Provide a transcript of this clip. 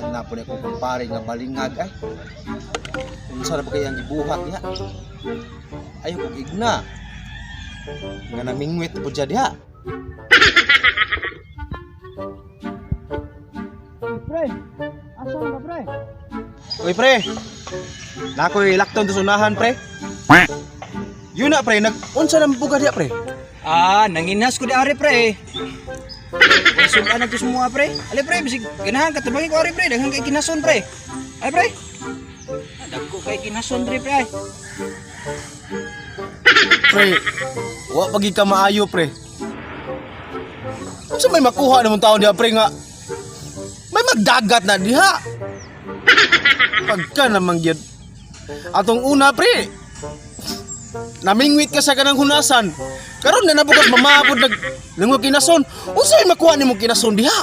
Na po ni akong kumpare nga balingag ay. Unsa na ba kaya ang gibuhat niya? Ayaw kog igna. Nga namingwit po dya diha. Pre, asa ka, pre? Uy pre. Nakoy lakton to sunahan, pre. Yun na pre, nag unsa nang buga diha, pre? Ah, nanginas ko di ari, pre. Sudan na to semua, pre. Ali pre, bisig ganahan ka tabagi ko ari, pre, daghan kay kinason, pre. Ay pre. Ah, dagko kay kinason pre, pre. Pre, wa pagi ka maayo, pre. Unsa may makuha namong taon diha, pre, nga may magdagat na diha? Pagka naman gyud. Atong una, pre. Namingwit ka sa kanang hunasan. Karon na nabukas mamabod nag nangwa kinason. Unsa may makuha nimong kinason diha?